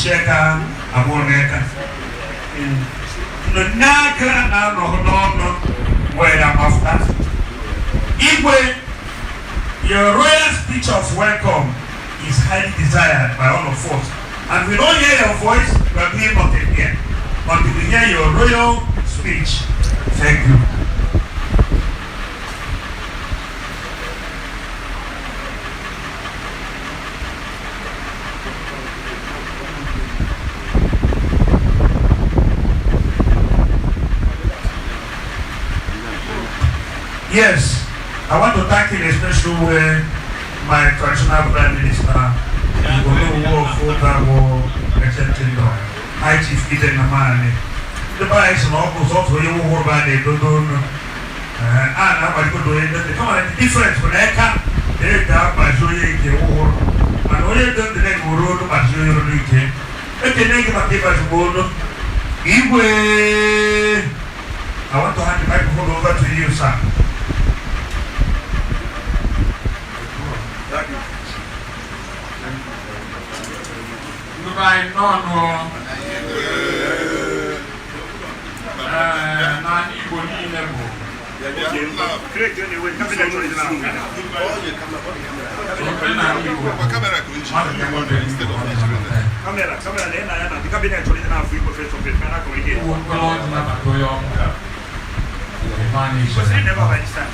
Isi aka abụọ n'aka n'aka na-anọ n'ọnụ were amafụta. Igwe, your royal speech of welcome is highly desired by all of us, and we don't hear your voice, we are doing nothing here until we hear your royal speech. Thank you. Yes, I want to thank in a special way my traditional prime minister, Igolowo Fogawo Kingdom, High Chief Iden Namani. Ndị be anyị sị na ọ bụ sọsọ onye nwụrụ a na-edodo onu a na-agbajikodo onye ndị kama na the difference bụ na eka na-ede agbazi onye nke nwụrụ, mana onye dị ndụ na-ewere olu gbazi onye olu ike. Ekene gị maka ịgbazigbo olu. Igwe, I want to hand the microphone over to you, sir. Thank you. Ndị be anyị nọ. Ee, n'ala Igbo niile bụ omenala Igbo bụ mmadụ ga-enwe Igbo. Camera, camera, na ya na the cabinet chọrọ ịdị na-afụ Igbo face to face, ka na communicate. Ụmụ mkpụrụ ọjị nabata onye ọbụla. Ebe a na-eche Kwesịrị never by this time.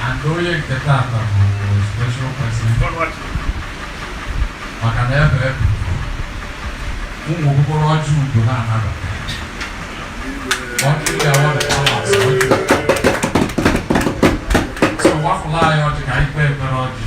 And onye nke tata bụ special person Don't watch. Maka na ebe ebu ụmụ okpokoro ọjị ugo na-anabata ọjị ga-awa the palace ọjị. So wafụla anyị ọjị ka anyị kpee ekpere ọjị.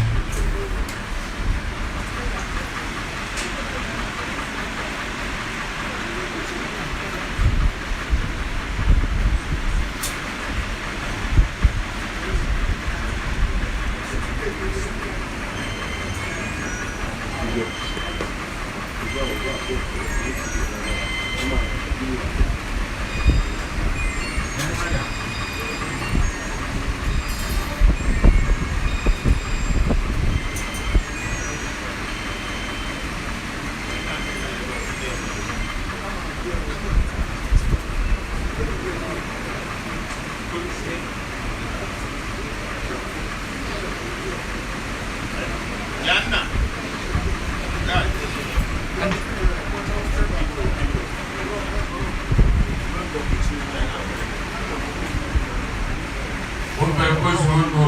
Ogbe kwezuonu,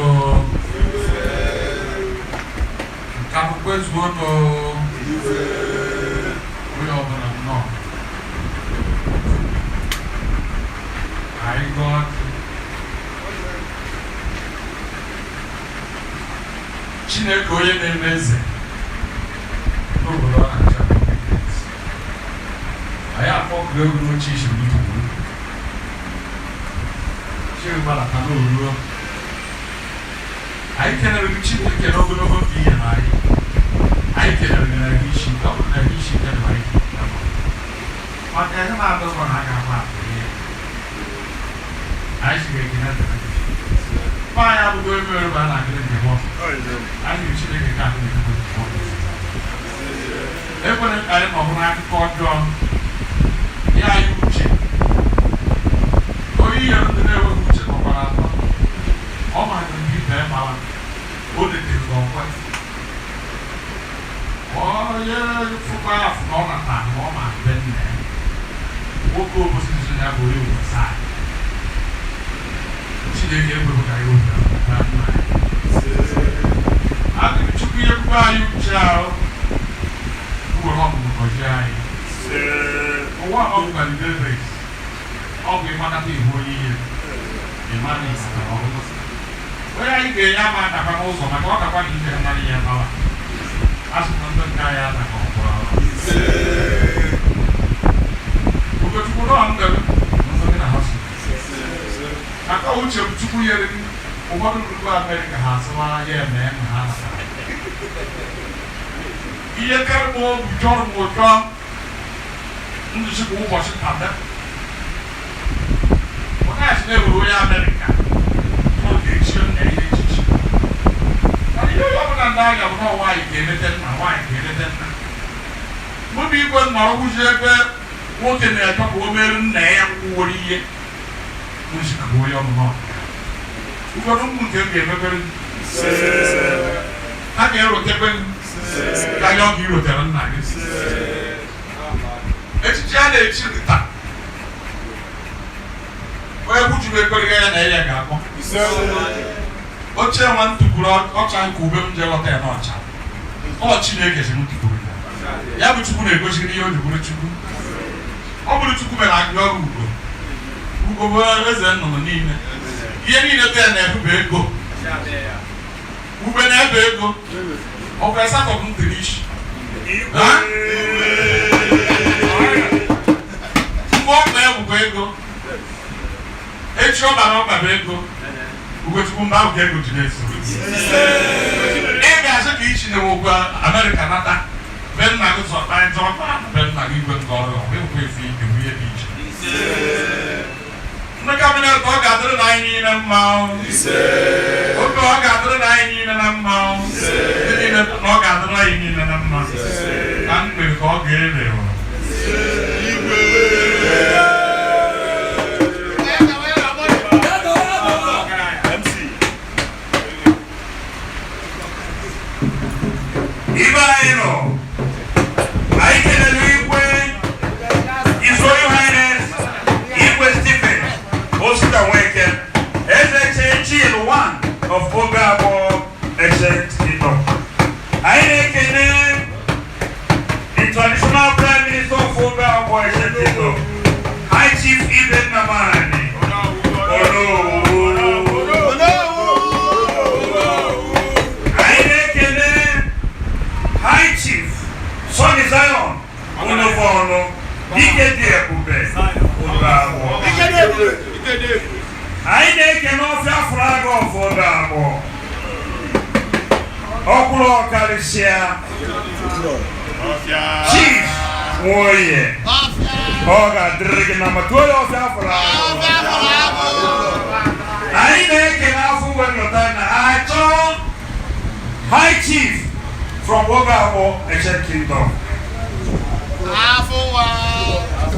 Nkanụ kwezuonu, onye ọbụla nnọọ. Anyị gọọ ọjị. Chineke onye na-eme eze n'obodo ọ na-achọ, anyị akpọkuru egwu n'oche isi gburugburu chigbadata n'oruo. Anyị kelere gị, Chineke, n'ogologo ndụ ihe na anyị. Anyị kelere gị na gị isi ike, ọ bụ na gị isi ike na anyị maka ihe na-adọrọ na aga ama atụ ihe anyị siri. Ekene dịrị gị. Mba, anyị abụghị ebe ebe a na-agịrị njem ọkụ. Anyị jiri Chineke ka anyị na-ekwu njem ọkụ. Ekwere ka anyị nọhụ n'akụkọ ọjọọ ya. Anyị uche onye ihe ndụ na-enweghị uche nọkwara atọ. Ọ mara ndị ibe mara o detere gị ọkwa onye fụkwa afụ na ọ nata na ọ ma be nna ya nwoke obosi ya bụ onye wesa. Chineke ekweghị ka anyị wetara nna anyị. Adịghị Chukwu ihe kwukwe anyị uche ahụ were ọmụmụ gọzie anyị. Ụwa ọ bụkwa race, ọ bụ ịmakata ihu onye ihe ịma na isi na ọhụrụ onye anyị ga-enye ama adakwa n'ụzọ maka ọ gakwa na ije nara ya bawa asụsụ ndị nke anyị adaka ọkwụrụ. Ugochukwu nọ ndụ ndụ gị na ha so maka uche bụ Chukwu nyere gị. Ụfọdụ rukwu Amerịka ha asịla ya eme ma ha natara ihe karịa m obi jọrọ m ụjọ ndụchi bụ ụbọchị tada onye asị na-ewere onye Amerịka ọ ga-echi nna ya echichi. Mana Ihe onye ọbụla ndị agha bụ na nwaanyị ga-elete nna, nwaanyị ga-elete nna. Mụ bụ igwe nọrọ kwụzi ebe nwoke na-achọ ka o merụ nna ya kwuworo ihe nsi ka onye ọmụma. Ụfọdụ ụmụ nke m ga-emebere m, ha ga-erotekwe m karịa ọ ga-irotere nna gị. Echichi a na-echi taa, onye kwuchuru ekpere ya na ya ga-akpọ oche nwa ntụpụrụ ọcha nke ube m jee ghọta ya n'ọcha. Ọ Chineke si m tụpụrụ ya. Ya bụ Chukwu na-egosiri ihe o ji bụrụ Chukwu. Ọ bụrụ Chukwu mere agụ ọrụ ugo. Ugo bụ eze nnụnụ niile. Ihe niile dị ya na-ebube ego. Ube na-ebe ego. Ọ bụ asatọ m tiri isi. Mgbe ọ na-ebukwa ego. Echi ọ bara ọkpa bụ ego. Ugochukwu mgbe ahụ ka ego ji na-eso. Ị ga-asị ka ichi na-ewekwa Amerịka nata be nna gị zọta nzọta be nna gị igwe nke ọrụ ọ ịbụkwa efu ewu ihe dị iche. Ndị cabinet, ọ ga-adịrị na anyị niile mma. Oge ọ ga-adịrị na anyị niile na mma. Ndị niile na ọ ga-adịrị anyị niile na mma. Ka m kpere ka ọ ga-ere. MC. Ibe anyị nọ, anyị kelere igwe, His Royal Highness Igwe Stephen Osita Nweke, Eze Chechil one of Obeabọ Ancient Kingdom. Anyị na-ekene the traditional prime minister of Obeabọ Ancient Kingdom, High Chief Ibe Nnamani Onowu. Anyị na-ekene High Chief Sonny Zion Unofọnụ, Dike dị ebube Obeabọ. Anyị na-ekene ọfịa flag of Obeabọ, ọkwụrụ ọkarịsịa, Chief Nwoye. Ọ ga-adịrị gị na mma. Tụọ ya ọfịa flag. Anyị na-ekene afọ wepụta na achọ High Chief from Obeabọ Ancient Kingdom.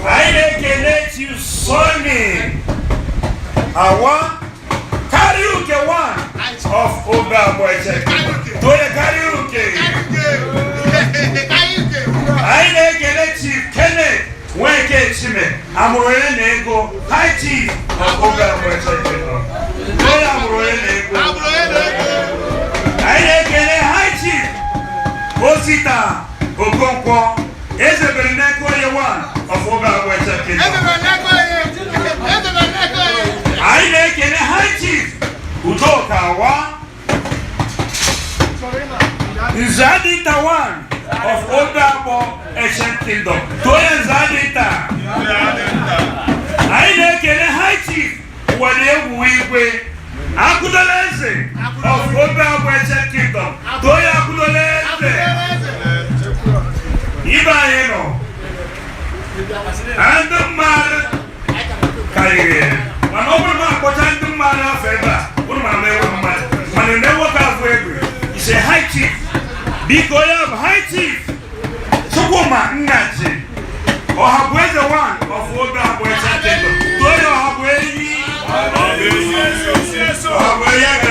Anyị na-ekene Chief Sonny Awa Kariuke one of Obeabọ Ancient Kingdom. Toye Kariuke. Anyị na-ekele Chief Kenneth Nweke Chime, amụrụ onye na ego, High Chief of Obeabọ Ancient Kingdom. Toye amụrụ onye na ego. Anyị na-ekele High Chief Osita Okonkwo, Eze Berineko one of Obeabọ Ancient Kingdom. Anyị na-ekele High Chief Udoka Awa, Nzadita one of Obeabọ Ancient Kingdom. Toye Nzadita. Anyị na-ekele High Chief Wale Egwu Igwe Akụdola Eze of Obeabọ Ancient Kingdom. Toye Akụdola Eze. Ibe anyị nọ. Ndị mmadụ karịrị, mana ọ bụrụ na akpọcha ndị mmadụ afọ ebe a, ụnụ mara m enwe mmadụ, mana na nwoke afọ egbe ise. High Chief, biko, ya bụ High Chief Chukwuma Nnaji, Ọhabụeze one of Obeabọ Ancient Kingdom. Tụọ ya ọhabụ enyi, ọhabụ enyi.